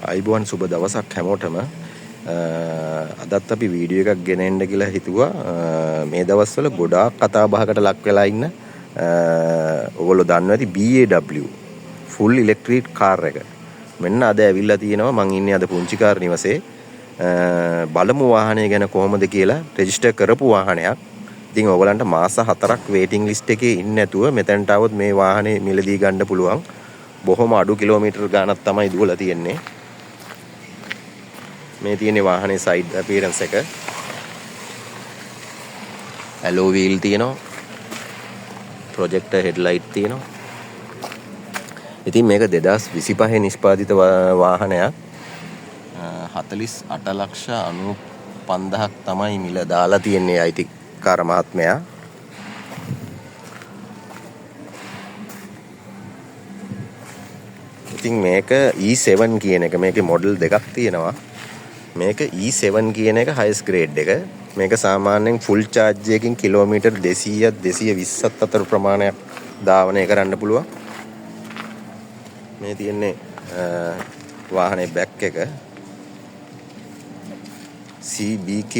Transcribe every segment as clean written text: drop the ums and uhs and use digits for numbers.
ආයුබෝවන් සුබ දවසක් හැමෝටම. අදත් අපි වීඩියෝ එකක් ගෙන එන්න කියලා හිතුවා. මේ දවස්වල ගොඩාක් කතා බහකට ලක් වෙලා ඉන්න ඔයගොල්ලෝ දන්නවා ඇති BAW full electric car එක. මෙන්න අද ඇවිල්ලා තියෙනවා. මං ඉන්නේ අද පුංචි කාර් නිවසේ. බලමු වාහනය ගැන කොහොමද කියලා. රෙජිස්ටර් කරපු වාහනයක්. ඉතින් ඔයගලන්ට මාස 4ක් වේටිං ලිස්ට් එකේ ඉන්න නැතුව මෙතනට આવොත් මේ වාහනේ මිලදී ගන්න පුළුවන්. බොහොම අඩු කිලෝමීටර් ගාණක් තමයි දුවලා තියෙන්නේ. මේ තියෙන වාහනේ සයිඩ් අපියරන්ස් එක. ඇලෝ වීල් තියෙනවා. ප්‍රොජෙක්ටර් හෙඩ්ලයිට් තියෙනවා. ඉතින් මේක 2025 නිෂ්පාදිත වාහනයක්. 48 ලක්ෂ 95,000ක් තමයි මිල දාලා තියෙන්නේ අයිතිකාර මහත්මයා. ඉතින් මේක E7 කියන එක, මේකේ මොඩල් දෙකක් තියෙනවා. මේක E7 කියන එක හයිස් ග්‍රේඩ් එක. මේක සාමාන්‍යයෙන් ෆුල් චාර්ජ් එකකින් කිලෝමීටර් 200ක් 220ක් අතර ප්‍රමාණයක් ධාවනය කරන්න පුළුවන්. මේ තියෙන්නේ වාහනේ බැක් එක. CBQ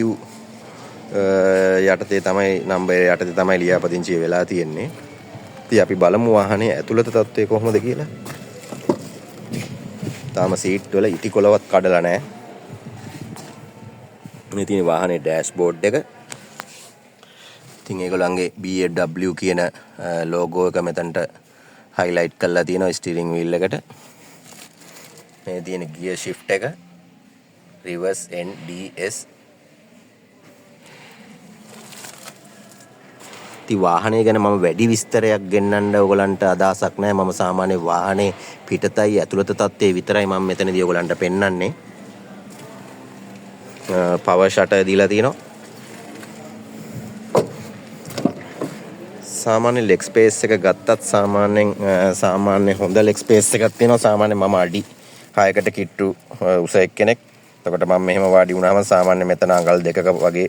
යටතේ තමයි නම්බර් යටතේ තමයි ලියාපදිංචි වෙලා තියෙන්නේ. ඉතින් අපි බලමු වාහනේ ඇතුළත තත්ත්වය කොහොමද කියලා. තාම සීට් වල ඉටි කොළවත් කඩලා නැහැ. මේ තියෙන වාහනේ ඩෑෂ්බෝඩ් එක. ඉතින් ඒගොල්ලන්ගේ BAW කියන ලෝගෝ එක මෙතනට හයිලයිට් කරලා තියෙනවා ස්ටියරින් වීල් එකට. මේ තියෙන ගියර් ෂිෆ්ට් එක, රිවර්ස් N D S. ඉතින් වාහනේ ගැන මම වැඩි විස්තරයක් ගෙන්නන්න ඔයගලන්ට අදහසක් නැහැ. මම සාමාන්‍ය වාහනේ පිටතයි ඇතුළත තත්ත්වයේ විතරයි මම මෙතනදී ඔයගලන්ට පෙන්වන්නේ. පවර් ෂටර් දීලා තියෙනවා. සාමාන්‍ය ලෙග් ස්පේස් එක ගත්තත් සාමාන්‍යයෙන් සාමාන්‍ය හොඳ ලෙග් ස්පේස් එකක් තියෙනවා. සාමාන්‍ය මම අඩි 6කට කිට්ටු උස එක්කෙනෙක්. එතකොට මම මෙහෙම වාඩි වුණාම සාමාන්‍ය මෙතන අඟල් දෙකක වගේ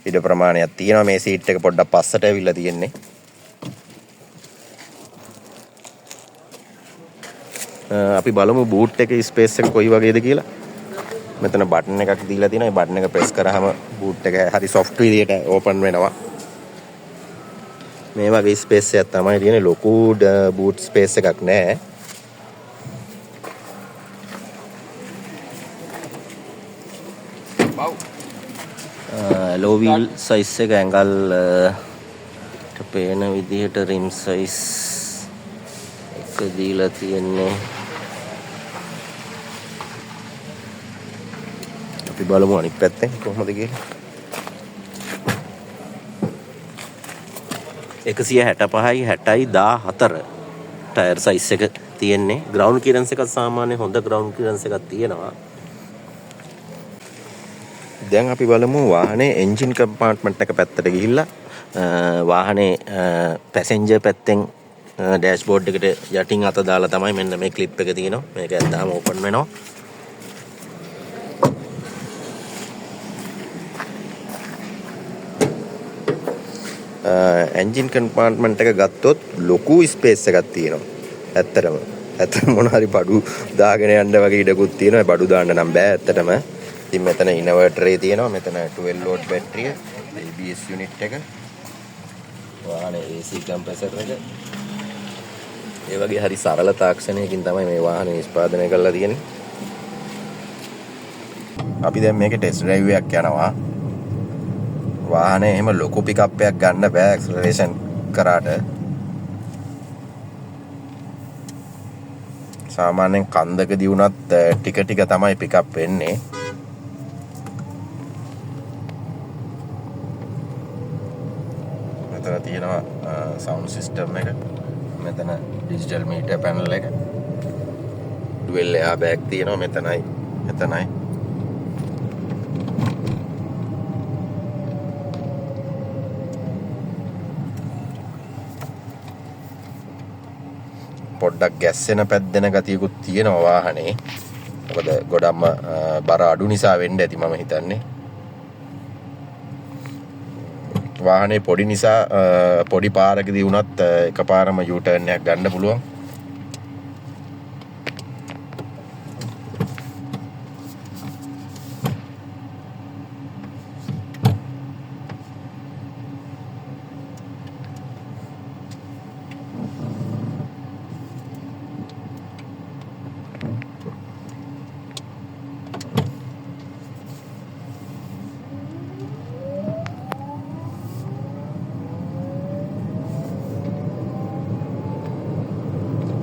ඉඩ ප්‍රමාණයක් තියෙනවා. මේ සීට් එක පොඩ්ඩක් පස්සට ඇවිල්ලා තියෙන්නේ. අපි බලමු බූට් එකේ ස්පේස් එක කොයි වගේද කියලා. මෙතන බටන් එකක් දීලා තියෙනවා. ඒ බටන් එක ප්‍රෙස් කරාම බූට් එක හරි සොෆ්ට් විදියට ඕපන් වෙනවා. මේ වගේ ස්පේස් එකක් තමයි තියෙන්නේ. ලොකු බූට් ස්පේස් එකක් නෑ. ලෝ වීල් සයිස් එක ඇඟල් පේන විදිහට රිම් සයිස් එක දීලා තියෙන්නේ. අපි බලමු අනිත් පැත්තෙන් කොහොමද කියලා. 165යි 60යි 14 ටයර් සයිස් එක තියෙන්නේ. ග්‍රවුන්ඩ් ක්ලියරන්ස් එකත් සාමාන්‍ය හොඳ ග්‍රවුන්ඩ් ක්ලියරන්ස් එකක් තියෙනවා. දැන් අපි බලමු වාහනේ එන්ජින් කම්පාර්ට්මන්ට් එක පැත්තට ගිහිල්ලා වාහනේ පැසෙන්ජර් පැත්තෙන් ඩෑෂ්බෝඩ් එකට යටින් අත දාලා තමයි මෙන්න මේ ක්ලිප් එක තියෙනවා. මේක ඇද්දාම ඕපන් වෙනවා. එන්ජින් කම්පාර්ට්මන්ට් එක ගත්තොත් ලොකු ස්පේස් එකක් තියෙනවා. ඇත්තටම මොන හරි බඩු දාගෙන යන්න වගේ ඉඩකුත් තියෙනවා. ඒ බඩු දාන්න නම් බෑ ඇත්තටම. ඉතින් මෙතන ඉන්වර්ටර් එක තියෙනවා. මෙතන 12 වෝල්ට් බැටරිය, ABS unit එක, වාහනේ AC compressor එක. ඒ වගේ හරි සරල තාක්ෂණයකින් තමයි මේ වාහනේ නිෂ්පාදනය කරලා තියෙන්නේ. අපි දැන් මේකේ ටෙස්ට් ඩ්‍රයිව් එකක් යනවා. වාහනේ එහෙම ලොකු පිකප් එකක් ගන්න බෑ ඇක්සලරේෂන් කරාට. සාමාන්‍යයෙන් කන්දකදී වුණත් ටික ටික තමයි පිකප් වෙන්නේ. මෙතන තියෙනවා සවුන්ඩ් සිස්ටම් එක. මෙතන ඩිජිටල් මීටර් පැනල් එක. ඩුවල් එයාර් බෑග් තියෙනවා මෙතනයි මෙතනයි. පොඩ්ඩක් ගැස්සෙන පැද්දෙන ගතියකුත් තියෙනවා වාහනේ. මොකද ගොඩක්ම බර අඩු නිසා වෙන්න ඇති මම හිතන්නේ. වාහනේ පොඩි නිසා පොඩි පාරකදී වුණත් එකපාරම U turn එකක් ගන්න පුළුවන්.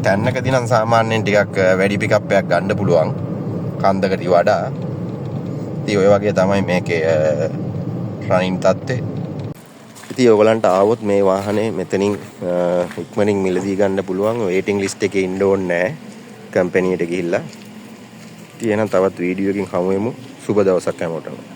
තැන්නකදී නම් සාමාන්‍යයෙන් ටිකක් වැඩි පිකප් එකක් ගන්න පුළුවන් කන්දකට වඩා. ඉතින් ඔය වගේ තමයි මේකේ රනින් තත්ත්වය. ඉතින් ඔයගලන්ට ආවොත් මේ වාහනේ මෙතනින් ඉක්මනින් මිලදී ගන්න පුළුවන්. වේටිං ලිස්ට් එකේ ඉන්න ඕනේ නෑ කම්පැනියට ගිහිල්ලා. ඉතින් එහෙනම් තවත් වීඩියෝ එකකින් හමු වෙමු. සුබ දවසක් හැමෝටම.